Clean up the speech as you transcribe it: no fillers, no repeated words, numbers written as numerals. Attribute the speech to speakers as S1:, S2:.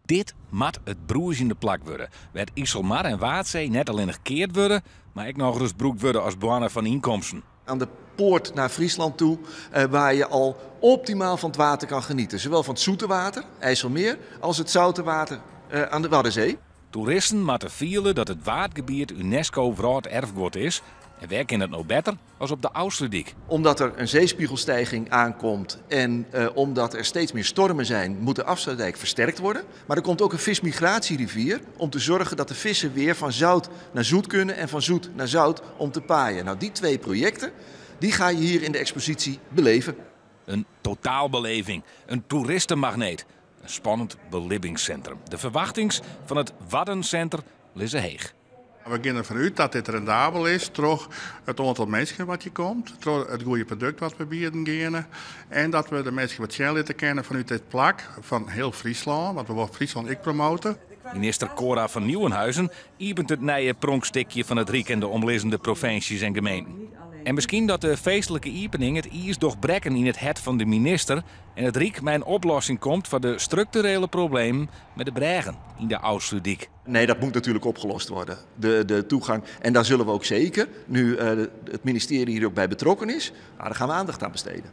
S1: Dit moat it brûzjende plak wurde, wêr't Iselmar en Waadsee net allinnich keard wurde, mar ek nochris brûkt wurde as boarne fan ynkomsten.
S2: Aan de poort naar Friesland toe, waar je al optimaal van het water kan genieten. Zowel van het zoete water, IJsselmeer, als het zoute water aan de Waddenzee.
S1: Toeristen moatte fiele dat it Waadgebiet UNESCO Wrâlderfguod is. En wêr kin it no better as op de Ofslútdyk?
S2: Omdat er een zeespiegelstijging aankomt en omdat er steeds meer stormen zijn, moet de Afsluitdijk versterkt worden. Maar er komt ook een vismigratierivier om te zorgen dat de vissen weer van zout naar zoet kunnen en van zoet naar zout om te paaien. Nou, die twee projecten, die ga je hier in de expositie beleven.
S1: In totaalbeleving, in toeristenmagneet, in spannend belibbingssintrum. De ferwachtings fan it Waddencenter lizze heech.
S3: We gean derfan út dat dit rendabel is troch it oantal minsken wat hjir komt, troch it goede produkt wat we bieden geane en dat we de minsken wat sjen litte kinne fanút dit plak fan hiel Fryslân, want we wolle Fryslân ek promote.
S1: Minister Cora van Nieuwenhuizen iepent it nije pronkstikje fan it Ryk en de omlizzende provinsjes en gemeenten. En miskien dat de feestlike iepening it iis docht brekken yn it hert fan de minister en it Ryk mei in oplossing komt foar de strukturele problemen mei de brêgen yn de Ofslútdyk.
S2: Nee, dat moet natuurlijk opgelost worden. De toegang. En daar zullen we ook zeker, nu het ministerie hier ook bij betrokken is, nou, daar gaan we aandacht aan besteden.